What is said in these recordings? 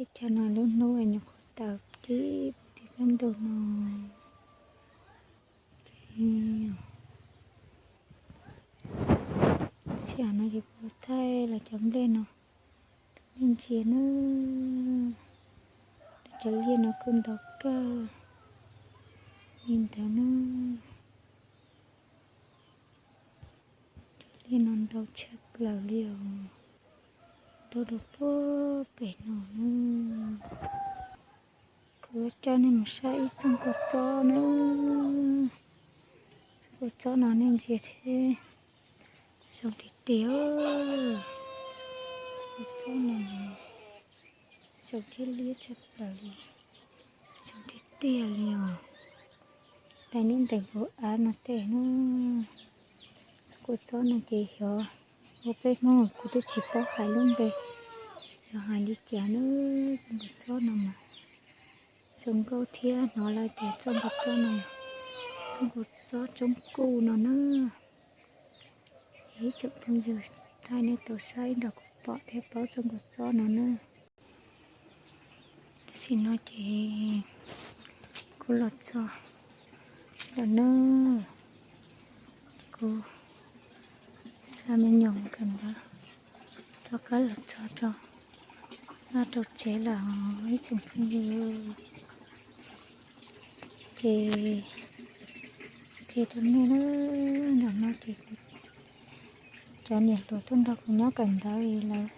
Teb chaws no lub hnub nyuam qhuav tawm tib puag tim kaj ntug no. Sij hawm no ces kuv thaij los cov nplej no rau nej ntsia na. Cov liaj no kuj ntau kawg li ntawd na. Cov liaj no ntau tshaj plaws li os. Ntau dua puag pem no na. Kuv coj nej mus saib ib txoog kua txob na. Kua txob no nej ntsia thiab, zoo tiag tiag. Kua txob no zoo thiab liab tshaj plaws li, zoo tiag tiag li os. Dai neb ntees hauv av no tej na. Kua txob no ces xyov ua peb Hmoob kuv twb tsis paub hais lub npe, xyov hais li cas na. Txob kua txob no mas zoo nkauj thiab, hnov lawv tias txob kua txob no, txob kua txob tsoob kuj no na. Ces ib tsoom phooj ywg, thaij nej tau saib nrog kuv pom thiab paub txob kua txob no na. Tam sim no ces kuv los txog lawm na, ces kuv xa me nyuam mus kawm ntawv rov qab los txog rau vaj rau tsev lawm ib tsoom phooj ywg. Ces qhia rau nej na, ntawm no ces kuv cov niam hluas tuaj nrog kuv nyob kawm ntawv lawv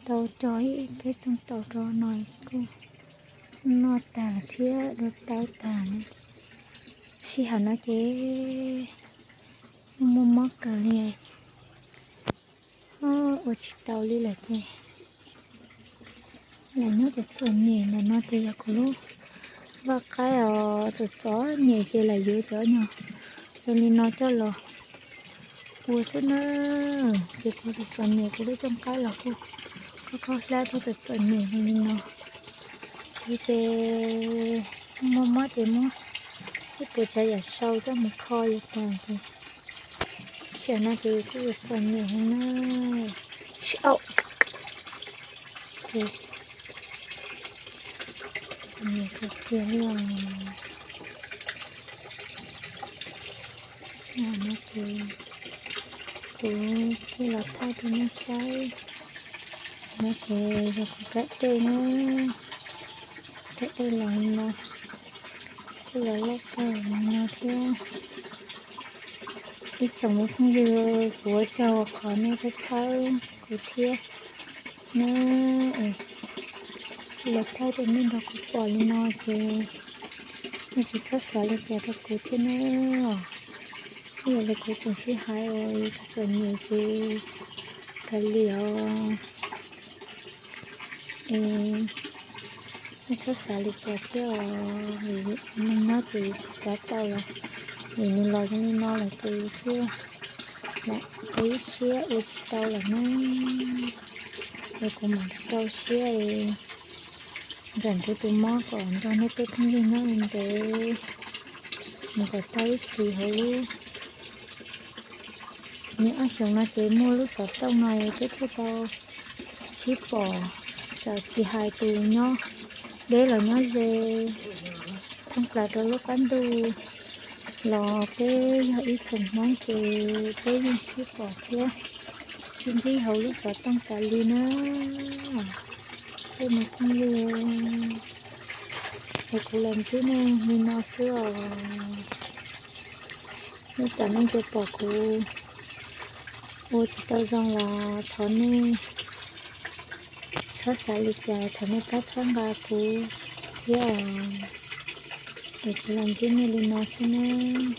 tau cog ib peb txoog taum rau no kuj noj tag thiab dua tau tag na. Sij hawm no ces muaj mob kawg li, ua tsis tau li lawm ces lam nyob txom txom nyem. Ntawm no ces yog kuv lub vaj qaib os, txom txom nyem ces lam yuav cov nyuag zoo li no coj los ua xwb na. Ces kuv txom txom nyem kuv lub cooj qaib los kuj kho kho hlab thiab txom txom nyem zoo li no. Ces muaj mob ces muab ib puas tsav yam sau coj mus kho yuav tas ces sij hawm no ces kuj txom nyem heev na. Sib aum ces txom nyem kawg kiag li os. Sij hawm no ces kuv thiaj los thaij rau nej saib. No ces yog kuv rab dej na, rab dej los no kuj los loj kawg li no thiab. Ib tsoom me phooj ywg, kuv ua tsaug qhov nej txhawb txhawb kuv thiab na. Los thaij rau nej nrog kuv pom li no ces nej tsis txhob xav li cas rau kuv thiab na. Ib yam li kuv tseem sib hais uas txom txom nyem ces raws li os. Es nej txhob xav li cas thiab os, vim neeg nyob ces tsis xav tau los, vim nws los zoo li no lawm ces thiaj lam ua ib siab ua tsis tau lawm na. Es kuv mam rau siab es ntsam nrhiav tus mob kom nrog nej tej phooj ywg nyob ntev mus kom tau ib txhis hauv lub. Nyob ob xyoos no ces muaj lub xov tooj no peb thiaj tau sib pom, txawm tsis hais tus nyob deb los nyob ze, thoob plaws rau lub qab ntuj los peb yog ib tsoom Hmoob ces peb yeej sib pom thiab sib ntsib hauv lub xov tooj tas li na. Tej me phooj ywg, es kuv los ntsib nej li no xwb os. Nyob tsam nej tsis pom kuv ua tsis tau zoo los thov nej txhob xav li cas, thov nej pab txhawb nqa kuv thiab os. Es kuv los ntsib nej li no xwb nawb.